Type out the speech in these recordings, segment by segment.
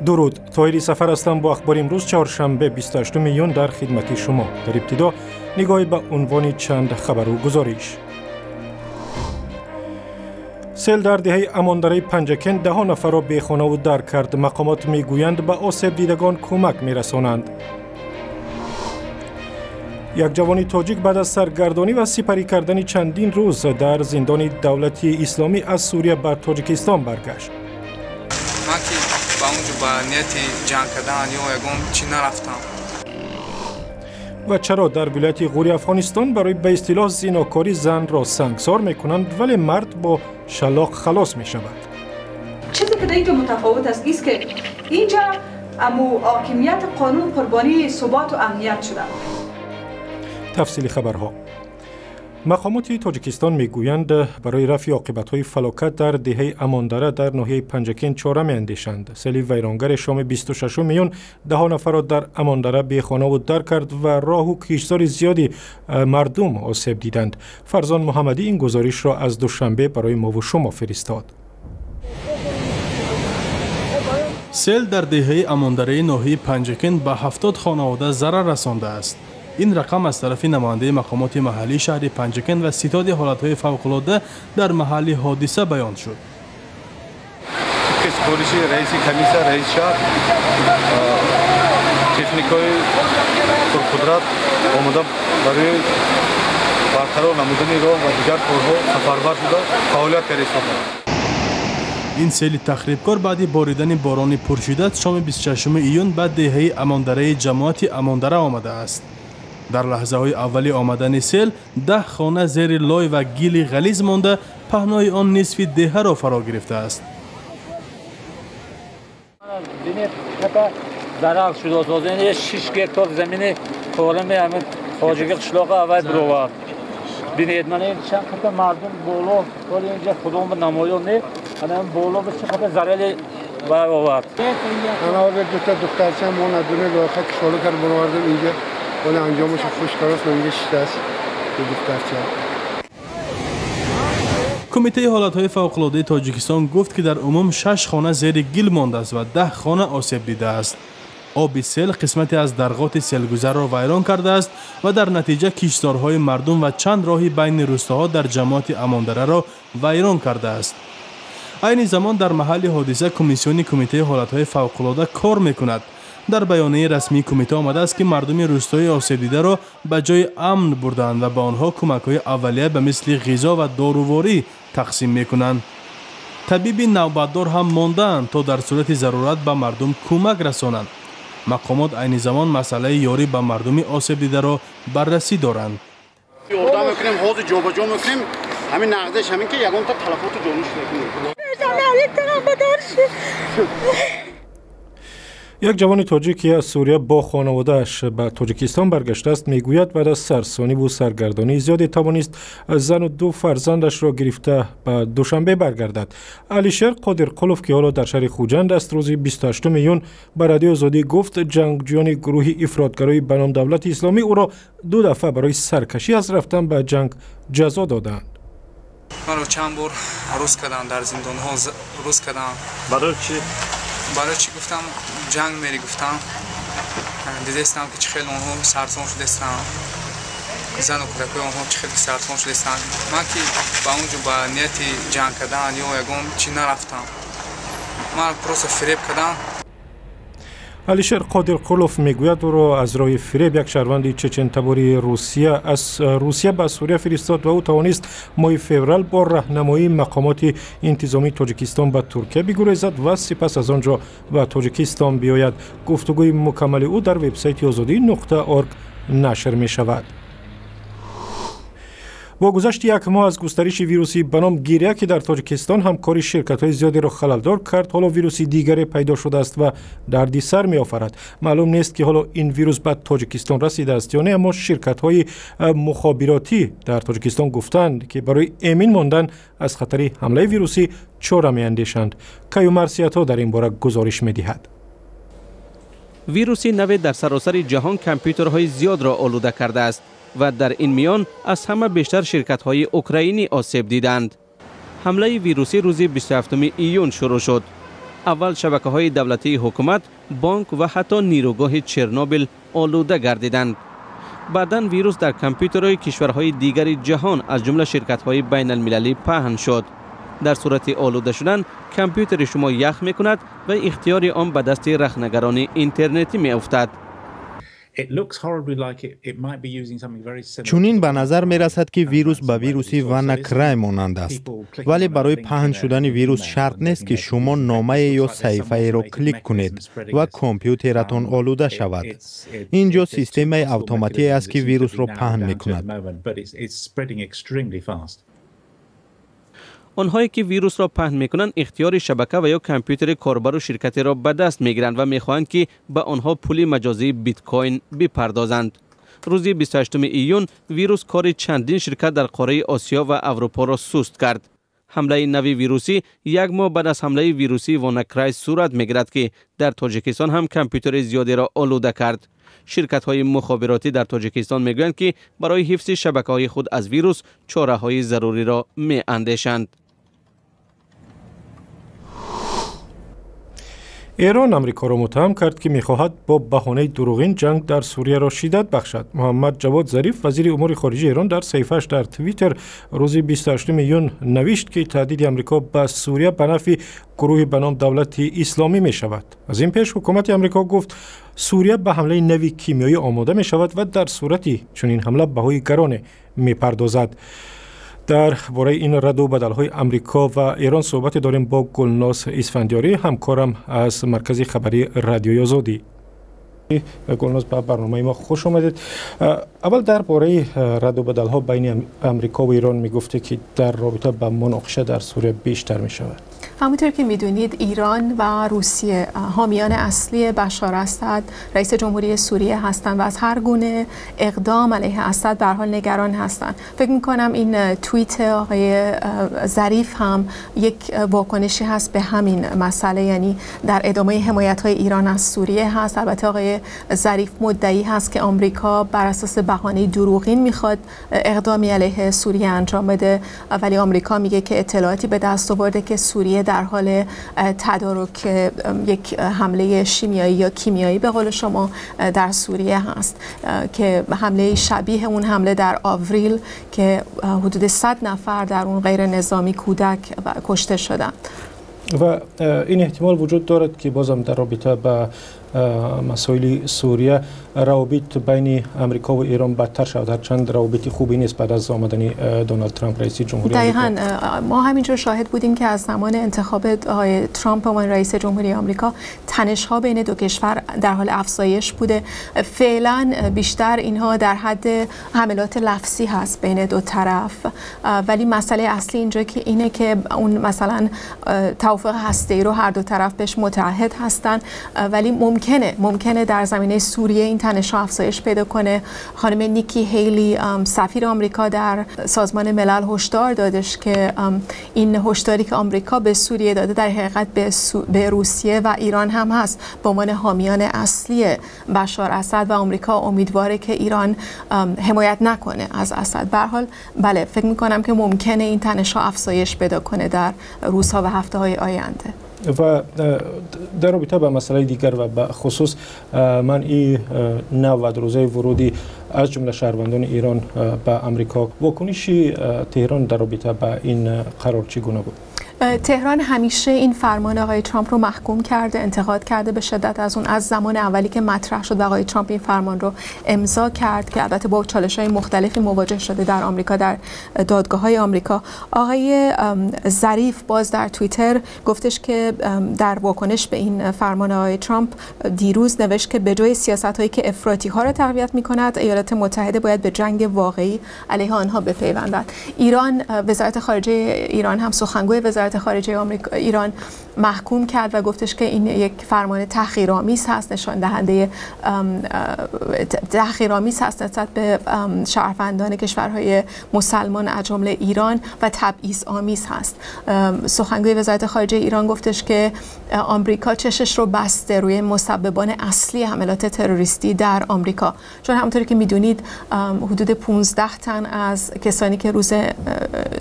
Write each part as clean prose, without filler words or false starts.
Дуруд, Тоҳири Сафар ҳастам бо ахбори имрӯз, чоршанбе, 28 июн, дар хидмати шумо. Дар ибтидо нигоҳе ба унвони чанд хабару гузориш. Сел дар деҳаи Амондараи Панҷакент даҳо нафарро бехонаву дар кард. Мақомот мегӯянд, ба осебдидагон кӯмак мерасонанд. Як ҷавони тоҷик баъд аз саргардонӣ ва сипарӣ кардани чандин рӯз дар зиндони давлати исломӣ аз Сурия ба Тоҷикистон баргашт. Ман ки ба он ҷо ба нияти ҷанг кардан ё ягон чӣ нарафтам. Ва чаро дар вилояти Ғури Афғонистон барои ба истилоҳ зинокорӣ занро сангсор мекунанд, вале мард бо шалоқ халос мешавад? Чизе ки дар инҷо мутафовут аст, ист ки инҷа аму ҳокимияти қонун қурбонии суботу амният шуда. Тафсили хабарҳо. Мақомоти Тоҷикистон мегӯянд, барои рафъи оқибатҳои фалокат дар деҳаи Амондара дар ноҳияи Панҷакент чора меандешанд. Сели вайронгаре шоми 26 июн даҳо нафарро дар Амондара бехонаву дар кард ва роҳу киштзори зиёди мардум осеб диданд. Фарзон Муҳаммадӣ ин гузоришро аз Душанбе барои мову шумо фиристод. Сел дар деҳаи Амондараи ноҳияи Панҷакент ба 70 хонавода зарар расондааст. Ин рақам аз тарафи намояндаи мақомоти маҳаллии шаҳри Панҷакент ва ситоди ҳолатҳои фавқулодда дар маҳалли ҳодиса баён шуд. Тибқи супориши раиси комиссия, раиси шаҳр, техникаҳои пурқудрат омода барои барқарор намудани роҳ ва дигар корҳо сафарбар шуда фаъолият карда истодаанд. Ин сели тахрибкор баъди боридани борони пуршиддат шоми 26 июн ба деҳаи Амондараи ҷамоати Амондара омадааст. Дар лаҳзаҳои аввали омадани сел 10 хона зери лой ва гили ғализ монда, паҳнои он нисфи деҳаро фаро гирифтааст. Зарар шудааст. 6 гектор замини корами ҳамин хоҷагии қишлоқи аввал бировард. Бинед, мана ин чанд қадр мардум боло, ҳоло инҷа худом намоён не, ана боло чӣ қадр зарари баровард. Ана ҳозир дута духтарчам мо надуни лоиҳа кишолу кард баровардем инҷа. Ҳоло анҷомаш хуш карост, инҷа шиштааст духтарча. Кумитаи ҳолатҳои фавқулодаи Тоҷикистон гуфт, ки дар умум 6 хона зери гил мондааст ва 10 хона осеб дидааст. Оби сел қисмате аз дарғоти селгузарро вайрон кардааст ва дар натиҷа киштзорҳои мардум ва чанд роҳи байни рӯстоҳо дар ҷамоати Амондараро вайрон кардааст. Айни замон дар маҳалли ҳодиса комиссиони кумитаи ҳолатҳои фавқулода кор мекунад. Дар баёнияи расмии кумита омадааст, ки мардуми рӯстои осебдидаро ба ҷои амн бурдаанд ва ба онҳо кӯмакҳои аввалия ба мисли ғизо ва доруворӣ тақсим мекунанд. Табиби навбатдор ҳам мондаанд, то дар сурати зарурат ба мардум кӯмак расонанд. Мақомот айни замон масъалаи ёрӣ ба мардуми осебдидаро баррасӣ доранд. Ёрдам мекунем, ҳозир ҷобаҷо мекунем, ҳамин нағзеш ҳамин ки ягонта талафоту ҷониш мекунем. Як ҷавони тоҷик, ки аз Сурия бо хонаводааш ба Тоҷикистон баргаштааст, мегӯяд, баъд аз сарсониву саргардонии зиёде тавонист зану ду фарзандашро гирифта ба Душанбе баргардад. Алишер Қодирқулов, ки ҳоло дар шаҳри Хуҷанд аст, рӯзи 28 июн ба Радиои Озодӣ гуфт, ҷангҷӯёни гурӯҳи ифротгарои ба ном Давлати Исломӣ ӯро ду дафъа барои саркашӣ аз рафтан ба ҷанг ҷазо додаанд. Маро чанд бор рӯз карданд, дар зиндонҳо рӯз карданд. Барои чӣ? Барои чӣ гуфтам, ҷанг мери гуфтам. Дидестам, ки чӣ хел онҳо сарсон шудастанд, зану кӯдакҳои онҳо чӣ хел сарсон шудастанд. Ман ки ба он ҷо ба нияти ҷанг кардан ё ягон чӣ нарафтам, ман просто фиреб кардам. Алишер Қодирқулов мегӯяд, ӯро аз роҳи фиреб як шаҳрванди чечентабори Русия аз Русия ба Сурия фиристод ва ӯ тавонист моҳи феврал бо раҳнамоии мақомоти интизомии Тоҷикистон ба Туркия бигурезад ва сипас аз он ҷо ба Тоҷикистон биёяд. Гуфтугӯи мукаммали ӯ дар вебсайти озодӣ нуқта орг нашр мешавад. Бо гузашти як моҳ аз густариши вируси ба ном гиря, ки дар Тоҷикистон ҳамкори ширкатҳои зиёдеро халалдор кард, ҳоло вируси дигаре пайдо шудааст ва дарди сар меофарад. Маълум нест, ки ҳоло ин вирус ба Тоҷикистон расидааст ё не, аммо ширкатҳои мухобиротӣ дар Тоҷикистон гуфтанд, ки барои эмин мондан аз хатари ҳамлаи вирусӣ чора меандешанд. Каюмарсиятҳо дар ин бора гузориш медиҳад. Вируси наве дар саросари ҷаҳон компютерҳои зиёдро олуда кардааст ва дар ин миён аз ҳама бештар ширкатҳои украинӣ осеб диданд. Ҳамлаи вирусӣ рӯзи 27 июн шурӯъ шуд. Аввал шабакаҳои давлатии ҳукумат, бонк ва ҳатто нерӯгоҳи Чернобил олуда гардиданд. Баъдан вирус дар компютерҳои кишварҳои дигари ҷаҳон, аз ҷумла ширкатҳои байналмилалӣ паҳн шуд. Дар сурати олуда шудан компютери шумо ях мекунад ва ихтиёри он ба дасти рахнагарони интернетӣ меафтад. Чунин ба назар мерасад, ки вирус ба вируси WannaCry монанд аст, вале барои паҳн шудани вирус шарт нест, ки шумо номае ё саҳифаеро клик кунед ва компютератон олуда шавад. Ин ҷо системаи автоматие аст, ки вирусро паҳн мекунад. Онҳое ки вирусро паҳн мекунанд, ихтиёри шабака ва ё компютери корбару ширкатеро ба даст мегиранд ва мехоҳанд, ки ба онҳо пули маҷозии биткоин бипардозанд. Рӯзи 28 июн вирус кори чандин ширкат дар қораи Осиё ва Аврупоро суст кард. Ҳамлаи нави вирусӣ як моҳ баъд аз ҳамлаи вирусии WannaCry сурат мегирад, ки дар Тоҷикистон ҳам компютери зиёдеро олуда кард. Ширкатҳои мухобиротӣ дар Тоҷикистон мегӯянд, ки барои ҳифзи шабакаҳои худ аз вирус чораҳои заруриро меандешанд. Эрон Амрикоро муттаҳам кард, ки мехоҳад бо баҳонаи дурӯғин ҷанг дар Сурияро шиддат бахшад. Муҳаммад Ҷавод Зариф, вазири умури хориҷаи Эрон, дар саҳифааш дар Твиттер рӯзи 28 июн навишт, ки таҳдиди Амрико ба Сурия ба нафъи гурӯҳи ба ном Давлати Исломӣ мешавад. Аз ин пеш ҳукумати Амрико гуфт, Сурия ба ҳамлаи нави кимиёӣ омода мешавад ва дар сурати чунин ҳамла баҳои гароне мепардозад. Дар бораи ин раду бадалҳои Амрико ва Эрон суҳбате дорем бо Гулноз Исфандиёрӣ, ҳамкорам аз маркази хабарии Радиои Озодӣ. Гулноз, ба барномаи мо хуш омадед. Аввал дар бораи раду бадалҳо байни Амрико ва Эрон мегуфте, ки дар робита ба муноқиша дар Сурия бештар мешавад. همونطور که میدونید ایران و روسیه حامیان اصلی بشار اسد، رئیس جمهوری سوریه هستند و از هر گونه اقدام علیه اسد به هر حال نگران هستند. فکر میکنم این توییت آقای ظریف هم یک واکنشی هست به همین مسئله، یعنی در ادامه حمایت‌های ایران از سوریه هست. البته آقای ظریف مدعی هست که آمریکا بر اساس بهانه دروغین میخواد اقدامی علیه سوریه انجام بده، ولی آمریکا میگه که اطلاعاتی به دست آورده که سوریه در حال تدارک یک حمله شیمیایی یا کیمیایی به قول شما در سوریه هست، که حمله شبیه اون حمله در آوریل که حدود 100 نفر در اون غیر نظامی کودک کشته شدند. و این احتمال وجود دارد که بازم در رابطه با مسائل سوریه روابط بین امریکا و ایران بدتر شود، هرچند روابط خوبی نیست بعد از آمدن دونالد ترامپ رئیس جمهوری. دقیقاً ما همینجور شاهد بودیم که از زمان انتخاب آقای ترامپ به عنوان رئیس جمهوری آمریکا تنش‌ها بین دو کشور در حال افزایش بوده. فعلاً بیشتر اینها در حد حملات لفظی هست بین دو طرف، ولی مسئله اصلی اینجا که اینه که اون مثلا توافق هسته‌ای رو هر دو طرف بهش متعهد هستن، ولی ممکنه در زمینه سوریه این تنش‌ها افزایش پیدا کنه. خانم نیکی هیلی، سفیر آمریکا در سازمان ملل، هشدار دادش که این هشداری که آمریکا به سوریه داده در حقیقت به روسیه و ایران هم هست به عنوان حامیان اصلی بشار اسد، و آمریکا امیدواره که ایران حمایت نکنه از اسد. به هر حال بله، فکر می‌کنم که ممکنه این تنش‌ها افزایش پیدا کنه در روزها و هفته‌های آینده. و در رابطه با مسئله دیگر و به خصوص منع 90 روزه ورودی از جمله شهروندان ایران به امریکا، واکنش تهران در رابطه با این قرار چگونه بود؟ تهران همیشه این فرمان آقای ترامپ رو محکوم کرده، انتقاد کرده به شدت از اون، از زمان اولی که مطرح شد و آقای ترامپ این فرمان رو امضا کرد که البته با چالش‌های مختلفی مواجه شده در آمریکا، در دادگاه‌های آمریکا. آقای ظریف باز در توییتر گفتش که در واکنش به این فرمان آقای ترامپ دیروز نوشت که به جای سیاست‌هایی که افراطی‌ها را تقویت می‌کند، ایالات متحده باید به جنگ واقعی علیه آنها بپیوندد. ایران، وزارت خارجه ایران هم، سخنگوی وزارت خارجه آمریکا ایران محکوم کرد و گفتش که این یک فرمان تحقیرآمیز هست، نشان دهنده تحقیرآمیز هست نسبت به شهروندان کشورهای مسلمان از جمله ایران و تبعیض آمیز هست. سخنگوی وزارت خارجه ایران گفتش که آمریکا چشش رو بسته روی مسببان اصلی حملات تروریستی در آمریکا، چون همونطوری که میدونید حدود 15 تن از کسانی که روز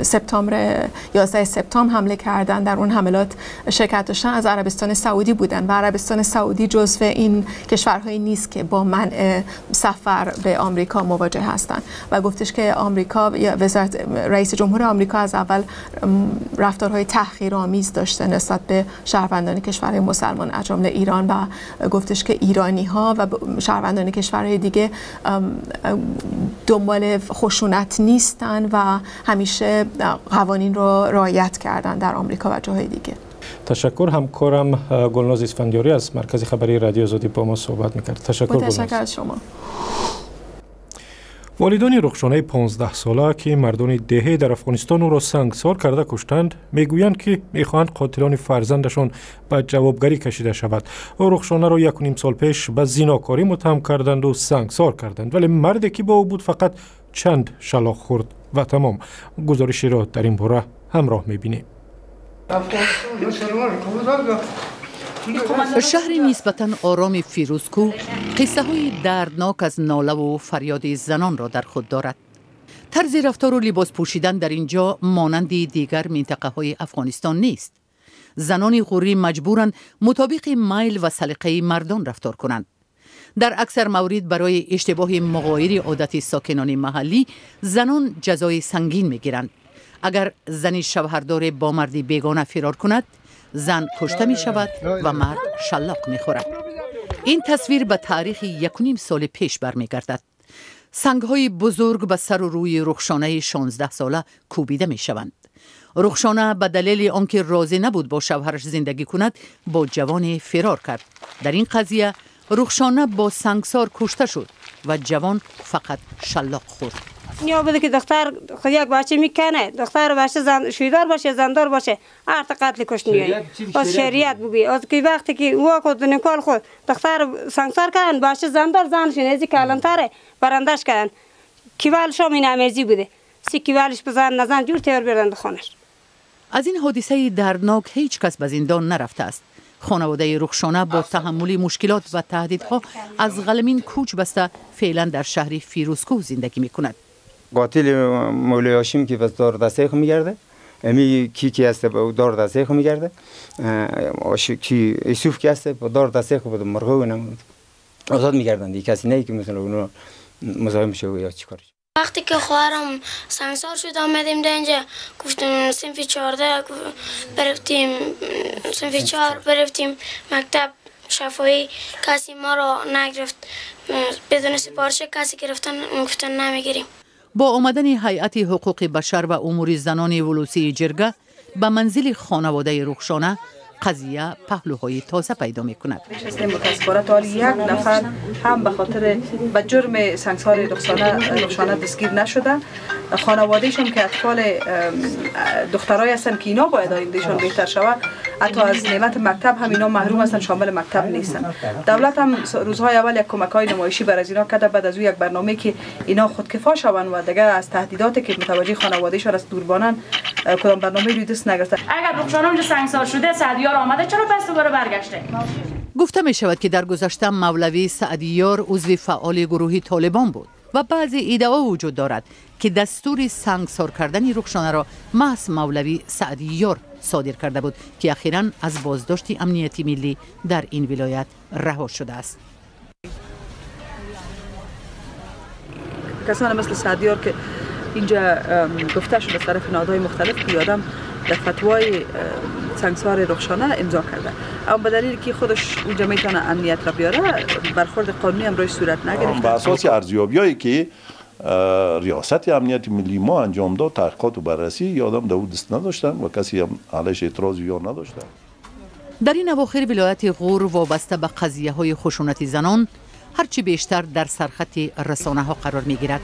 سپتامبر 11 سپتامبر حمله کردن در اون حملات شرکت داشتن از عربستان سعودی بودن و عربستان سعودی جزو این کشورهایی نیست که با منع سفر به آمریکا مواجه هستند و گفتش که آمریکا وزارت رئیس جمهور آمریکا از اول رفتارهای تحقیرآمیز داشته نسبت به شهروندان کشورهای مسلمان از جمله ایران و گفتش که ایرانی‌ها و شهروندان کشورهای دیگه دنبال خشونت نیستن و همیشه قوانین رو رعایت کردن در آمریکا و جاهای دیگه. تشکر. همکارم گلناز اسفندیاری از مرکز خبری رادیو آزادی با ما صحبت میکرد. تشکر. تشکر از شما. والدین رخشانه 15 ساله که مردان دهه در افغانستان او را سنگسار کرده کشتند میگویند که میخواهند قاتلان فرزندشان به جوابگری کشیده شود. او رخشانه را 1.5 سال پیش به زیناکاری متهم کردند و سنگسار کردند، ولی مردی که با او بود فقط چند شلاق خورد و تمام. گزارشی را در این باره همراه میبینیم. شهر نسبتاً آرام فیروزکوه قصه های دردناک از ناله و فریاد زنان را در خود دارد. طرز رفتار و لباس پوشیدن در اینجا مانند دیگر منطقه های افغانستان نیست. زنان غوری مجبورند مطابق میل و سلیقه مردان رفتار کنند. در اکثر مورد برای اشتباه مغایر عادت ساکنان محلی زنان جزای سنگین میگیرند. اگر زن شوهردار با مرد بیگانه فرار کند، زن کشته می شود و مرد شلاق می خورد. این تصویر به تاریخ 1.5 سال پیش برمی گردد. سنگ های بزرگ به سر و روی رخشانه 16 ساله کوبیده می شوند. رخشانه به دلیل آنکه راضی نبود با شوهرش زندگی کند با جوان فرار کرد. در این قضیه رخشانه با سنگسار کشته شد و جوان فقط شلاق خورد. نیا بوده که دختر خود یک بچه میکنه، دختر باشه زن شویدار باشه زندار باشه، هر قتل کش میای. از شریعت بگی از که وقتی که او خود نکال خود دختر سنگسار کردن باشه زندار زنش نزی کلانتره برندش کردن. کیوال شام این امیزی بوده. سی کیوالش بزن نزن جور تیار بردن خونش. از این حادثه دردناک هیچ کس به زندان نرفته است. خانواده رخشانه با تحمل مشکلات و تهدیدها از غلمین کوچ بسته فعلا در شهر فیروزکوه زندگی میکند. قاتل مولوی هاشم که بس دار دسته خو میگرده، امی کی هست با دار دسته خو میگرده، کی یوسف کی هست با دار دسته خو مرغو نم آزاد میگردند. دیگه کسی نه که مثلا اونو مزاحم شه یا چیکار. وقتی که خواهرم سنگسار شد آمدیم در اینجا، گفتیم صنف 14 برفتیم، صنف 4 برفتیم مکتب شفاهی، کسی ما را نگرفت، بدون سپارش کسی گرفتن گفتن نمیگیریم. با آمدن هیئت حقوق بشر و امور زنان ولوسی جرگه به منزل خانواده رخشانه قضیه پهلوهای تازه پیدا می کند. متاسفانه تا یک نفر هم به خاطر به جرم سنگسار رخشانه دستگیر نشده. خانوادهشون که اطفال دخترای هستند که اینا باید آیندهشون بهتر شود، حتی از نعمت مکتب هم اینا محروم هستند، شامل مکتب نیستن. دولت هم روزهای اول یک کمک‌های نمایشی بر از اینا کرده، بعد از او یک برنامه که اینا خودکفا شوند و دیگه از تهدیداتی که متوجه خانوادهشان است دور بانن کدام برنامه روی دست نگرفته. اگر رخشانه اونجا سنگسار شده، سعدیار آمده، چرا پس دوباره برگشته؟ گفته می شود که در گذشته مولوی سعدیار عضو فعال گروه طالبان بود و بعضی ادعا وجود دارد که دستور سنگسار کردن رخشانه را محض مولوی سعدیار صادر کرده بود که اخیراً از بازداشت امنیتی ملی در این ولایت رها شده است. کسان مثل سعدیار که اینجا گفته شده از طرف نهادهای مختلف که آدم در فتوای سنگسار رخشانه امضا کرده، اما به دلیل که خودش اونجا میتونه امنیت را بیاره برخورد قانونی هم روی صورت نگرفته. به اساس ارزیابیایی که ریاست امنیت ملی ما انجام داد، تحقیقات و بررسی، یادم در او دست نداشتن و کسی هم علیش اعتراض یا نداشتن. در این اواخر ولایت غور وابسته به قضیه های خشونت زنان هرچی بیشتر در سرخط رسانه ها قرار می گیرد.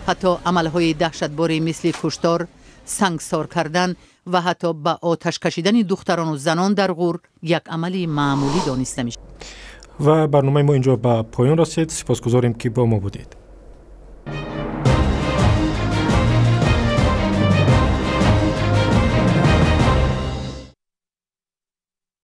حتی عمل های دهشتبار مثل کشتار، سنگسار کردن و حتی به آتش کشیدن دختران و زنان در غور یک عمل معمولی دانسته می شود. و برنامه ما اینجا به پایان رسید. سپاسگزاریم که با ما بودید.